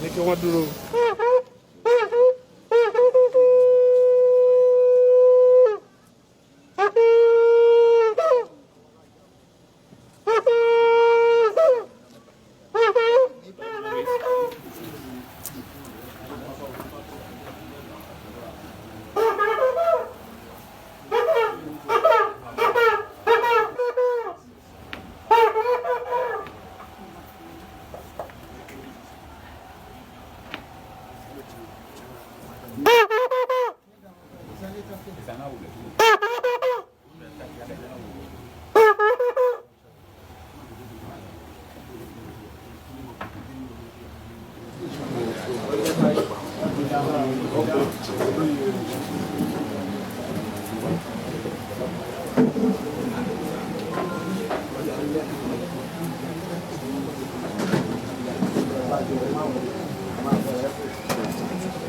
Ní kí wọ́n dúró.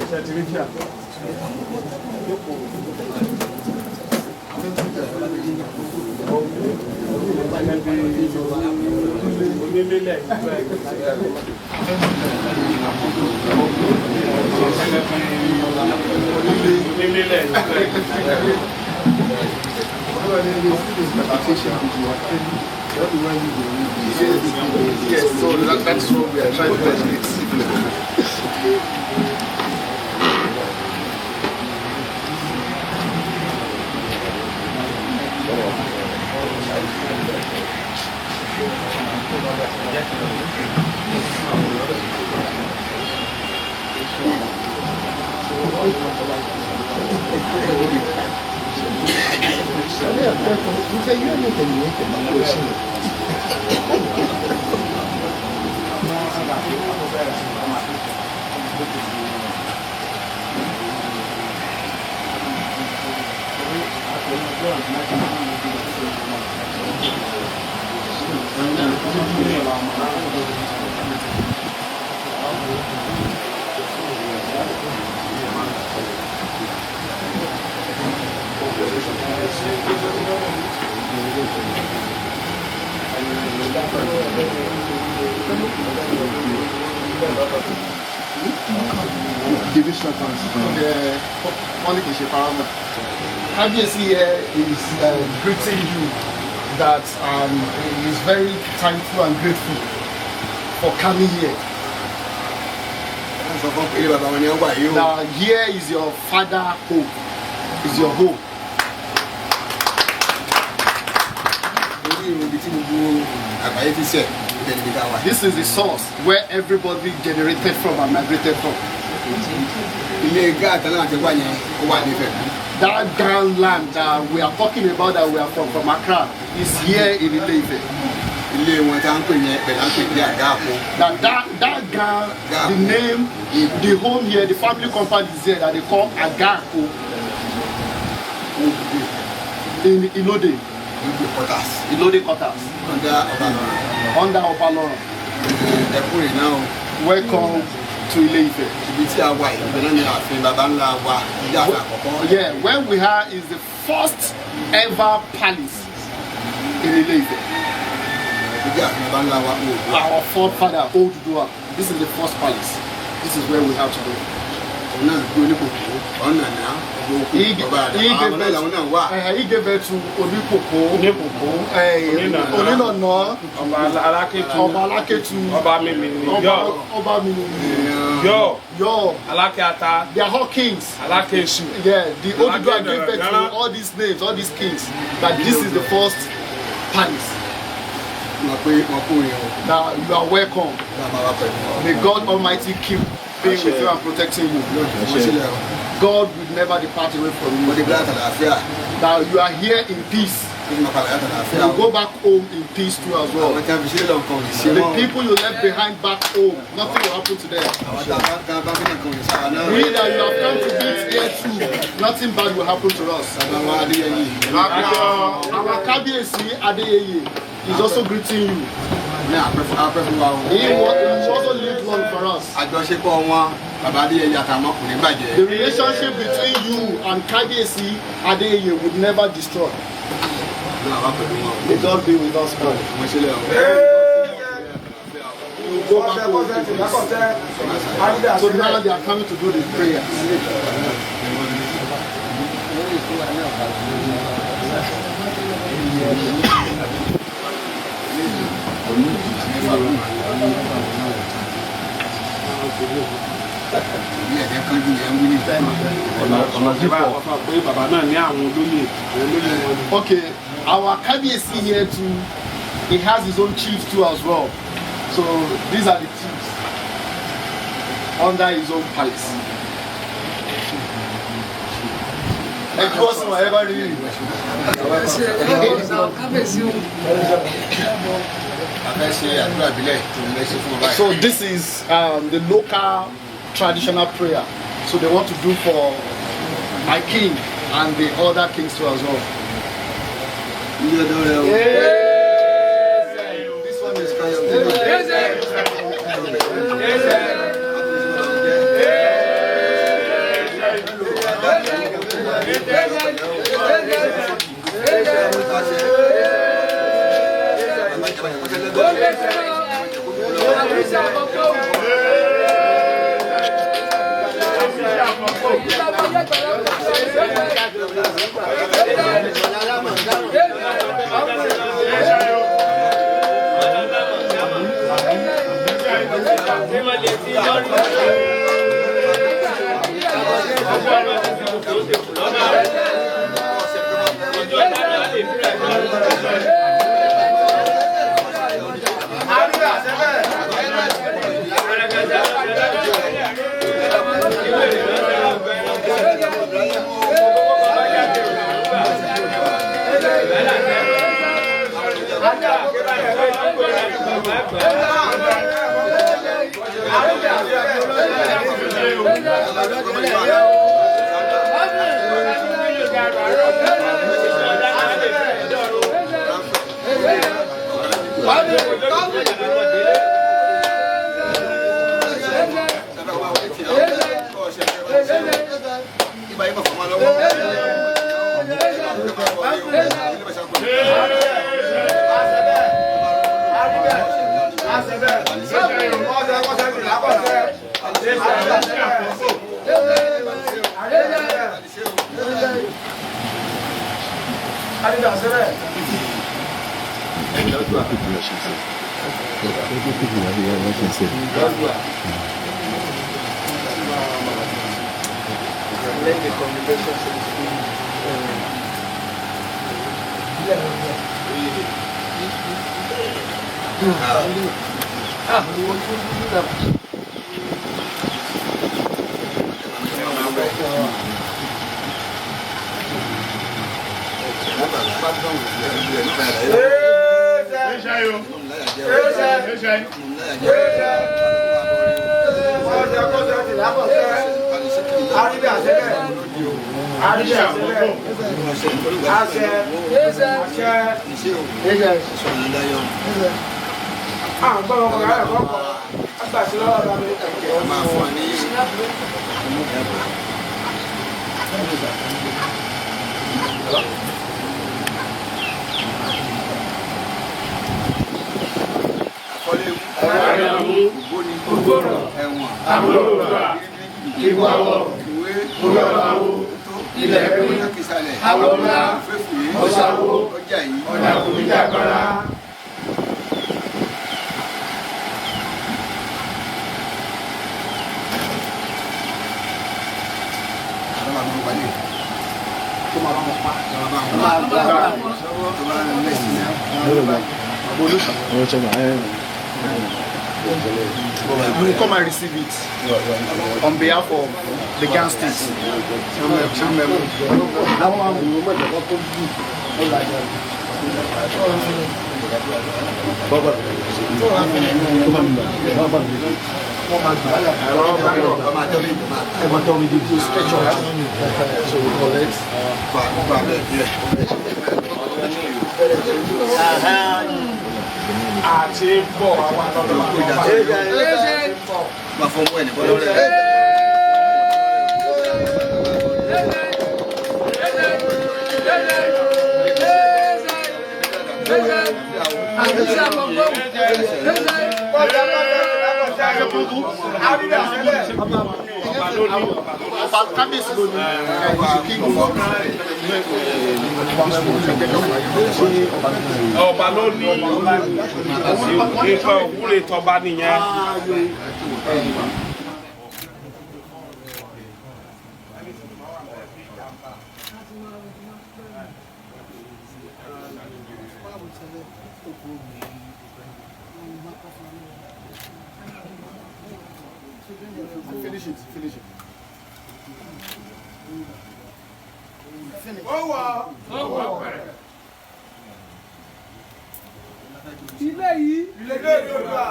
Ṣé ti rí fíà? Onílé lẹ́yìn onílé lẹ́yìn. Yes, so that's what we are trying to achieve. Give it short answer. Wọ́n ní kì í ṣe paramount. Kábíyèsí here is greeting you that he is very thankful and grateful for coming here. Wọ́n sọ fún pé ilé bàbá wọn ni wọ́n wà yìí o. Now here is your father home, is your home. Orí irun ibi tí gbogbo àgbáyé ti sẹ̀ ibẹ̀ níbi tá a wà. This is the source where everybody generated from and migrated from. Ilé gáàtà náà ti wá yẹn, ó wà nífẹ̀ẹ́. That grand land that we are talking about, that we are from Accra, is here in Ile-Ife. Ilé wọn tá à ń pè yẹn pẹ̀lú à ń pè ní Àgáàpọ̀. That grand, the name, the home here, the family compound is here that they call Agako in Ilode, Ilode quarters. Ilode quarters, Under Ọbalọ́run. Under Obaloran. Ẹkún rè náà o. Welcome to Ile-Ife. Ibi tí a wà yìí, ibẹ̀ náà ni ààfin baba ńlá wa, ilé ààfin àkọ́kọ́. Yeah, where we are is the first ever palace in Ile-Ife. Ilé ààfin baba ńlá wa Oòduà. Our forefather, Oduduwa. This is the first palace. This is where we have today. Òun náà gbé Oníkòkó, Ọ̀nàná, ọba He, òkú, ọba àdá. he Àwọn gave náà birth, làwọn náà wà. He gave birth to Oníkòkó, Oníkòkó, Onínàná, Onínàná, Ọba Alákétu, Ọba Alákétu, Ọba Mímìnì, Ọba Yọ, Ọba Mìnìmìnì, Yọ, Yọ. Aláké Ata, They are all kings. Aláké Èṣù. Yeah, the Oduduwa Aláké gave birth to Nàrà. all these names, all these kings. That this is the first palace. Wọ́n pé wọ́n kú yẹn o. Now you are welcome. Bàbá wa pẹ̀lú wọn. May God Almighty keep being with you and protecting you. Wọ́n sílẹ̀ o. God will never depart away from Wọ́n you. dé bí àtàlàáfíà. Now you are here in peace. Kí ni màá padà àtàlàáfíà You o. go back home in peace too as well. Àwọn tí wọ́n fi sílẹ̀ lọ nǹkan ò ní ṣe The wọ́n. people you left behind back home, nothing will happen to them. Àwọn tá a bá fi nǹkan ò ní sára náà. We that you have come to meet here too, nothing bad will happen to us. Bàbá wa Adéyẹyè. Our Kabiyesi Adeyeye is also greeting you. Ní àpẹ́ fún wa o. He also lived long for us. Àjọṣepọ̀ wọn, bàbá Adéyẹyè àtàwọn kò ní bàjẹ́. The relationship between you and Kabiyesi Adeyeye would never destroy. Ní àwa pẹ̀lú wọn o. May God be with us all. Wọ́n sílẹ̀ o. You will go back home in peace. So now they are coming to do the prayers. Okay, our Kabiyesi here too, he has his own chiefs too as well. So these are the chiefs under his own palace. Ẹ kí wọ́n sì wọ́n ẹ bá rí rí. So this is the local traditional prayer. So they want to do for my king and the other kings too as well. This one is We will come and receive it on behalf of the gangsters. So we collect. Àti bọ̀ àwọn Àdúrà. Ọba kábíyèsí ló ní king of Ọba ló ní nǹkan òwúre tọba nìyẹn. Finish it, finish it. Ilé yìí. Ilé Yorùbá.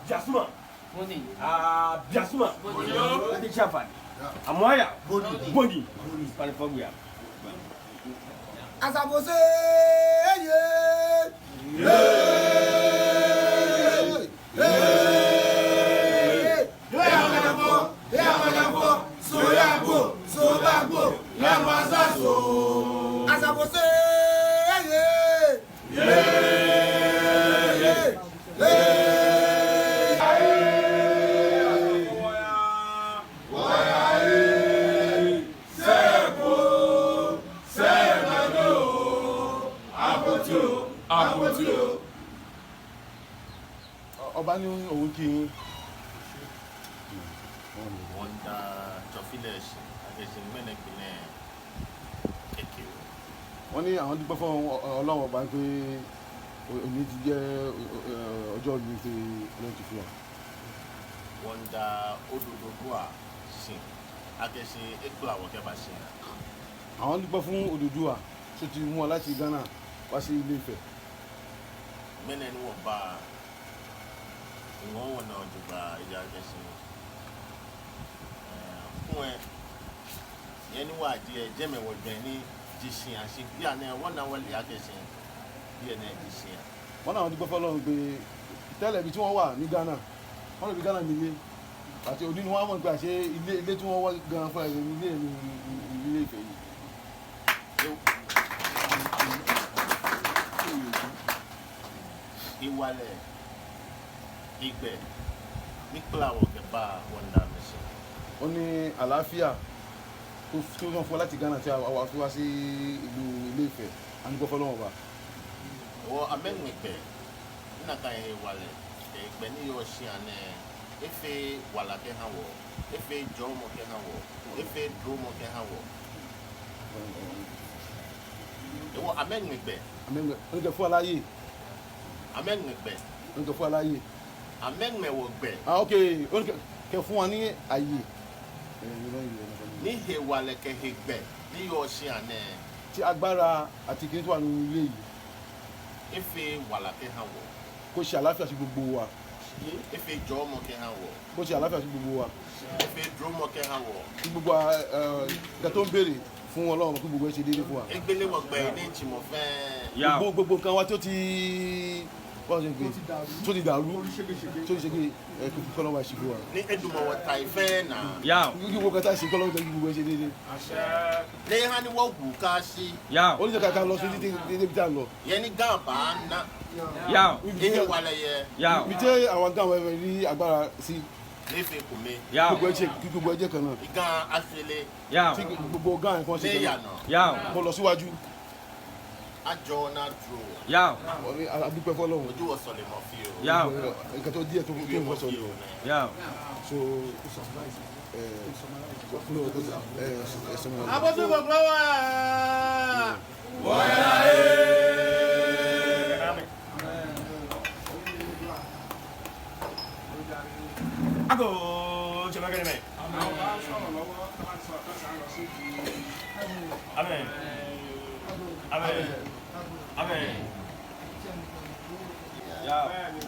Biasuma. Biasuma. Amoya. Boni. Palifoguya. Asabose ye. Ye. Ye. Asabose ye. Ye. Ye. Ọba ní òun kí yín. Wọ́n da jọfílẹ̀ ṣe àjẹsí mẹ́nẹ̀gbìnẹ̀ kékeré. Wọ́n ní àwọn dúpẹ́ fún Ọlọ́run ọba pé òní ti jẹ́ ọjọ́ mi ti Ọlọ́run ti fún wa. Wọ́n da Odùduwà ṣe àjẹsí ekula wọ̀kẹ́ bá ṣe. Àwọn dúpẹ́ fún Odùduwà tó ti mú wa láti Ghana wá sí Ilé Ifẹ̀. Mẹ́nẹ̀ ni wọ́n bá ìwọ̀n wọ̀n náà jùgbà ìjà àjẹsí fún ẹ yẹn ní wàá di ẹ jẹ́mẹ̀wọ̀ gbẹ̀ ní jìṣìn àṣì bí àná wọ́n náà wọlé àjẹsí bí ẹ̀ náà jìṣìn à. Wọ́n náà dúpẹ́ fọlọ́run pé tẹ́lẹ̀ ibi tí wọ́n wà ní Ghana, wọ́n lè fi Ghana nílé àti òní ni wọ́n mọ̀ pé àṣẹ ilé tí wọ́n wá gan fún ẹ̀ ilé ní Ilé Ifẹ̀ yìí. Ìwàlẹ̀ ìgbẹ́ nípìnlẹ̀ àwọn kẹfà wọn dà mí sí. Ó ní àlàáfíà tó wọ́n fún wa láti Ghana tí a wá fi wá sí ìlú Ilé Ifẹ̀, a ní gbọ́fọ́ lọ́wọ́ wa. Wọ amẹ́ŋẹ̀gbẹ́ nínàka yẹn ìwàlẹ̀ ìgbẹ́ ní yọ ṣí àná efe wàlà kẹ́ hàn wọ̀ efe jọ́mọ kẹ́ hàn wọ̀ efe dúrómọ kẹ́ hàn wọ̀. Wọ amẹ́ŋẹ̀gbẹ́. Amẹ́ŋẹ̀gbẹ́ ó ní kẹ́ fún wa láyè. Amẹ́ŋẹ̀gbẹ́. Ó ní kẹ́ fún wa láyè. Amẹ́ŋẹ̀wọ̀gbẹ́. Ah ok, ó ní kẹ́ fún wa ní àyè. Ní ìwàlẹ̀ kẹ́ gbẹ ní yọ ṣí àná. Tí agbára àti kí n tó wà nínú ilé yìí. Efe wàlà kẹ́ hàn wọ̀. Kó ṣe àlàáfíà sí gbogbo wa. Efe jọ́mọ kẹ́ hàn wọ̀. Kó ṣe àlàáfíà sí gbogbo wa. Efe dúrómọ kẹ́ hàn wọ̀. Kí gbogbo nǹkan tó ń béèrè fún Ọlọ́run kí gbogbo ẹ ṣe déédéé fún wa. Egbélé wọ̀gbẹ́ ní ìtìmọ̀ fẹ́. Gbogbo nǹkan wa tó ti báwo ṣe gbé tó ti dàrú tó ti ṣe kí ẹ kí kọ́lọ́ wa ṣe fún wa. Ní Edumọ̀wọ̀ ta ìfẹ́ náà. Kí gbogbo kan tá a ṣe kọ́lọ́ kí gbogbo ẹ ṣe déédéé. Ní hàn ní wọ́n wù ká sí. Ó ní sọ kàkà lọ sí títí débi tá a lọ. Yẹn ní gàmbá ná. Ihe wàlẹ̀ yẹ. Ibi tí àwọn gàmbá yẹn rí agbára sí. Léfe kò mi. Gbogbo ẹ ṣe kí gbogbo ẹ jẹ kan náà. Ìgàn afele. Tí gbogbo gàn kan ṣe kan náà. Mo lọ síwájú. Àjọ náà dúró. Adúpẹ́ fọlọ́run. Ojú ọ̀sán lè mọ̀ fi o. Nǹkan tó díẹ̀ tó ń fọ́ sọ ni o. So Abọ́sí gbogbo wa. Wọ́yà ẹ̀. Ago jẹ́mẹ́gẹ́rẹ́ mẹ́. Àwọn bá sọ̀rọ̀ lọ́wọ́ tó bá sọ̀rọ̀ tó sàn lọ sí ibi. Amen. Amen. Amen. Bẹ́ẹ̀ni.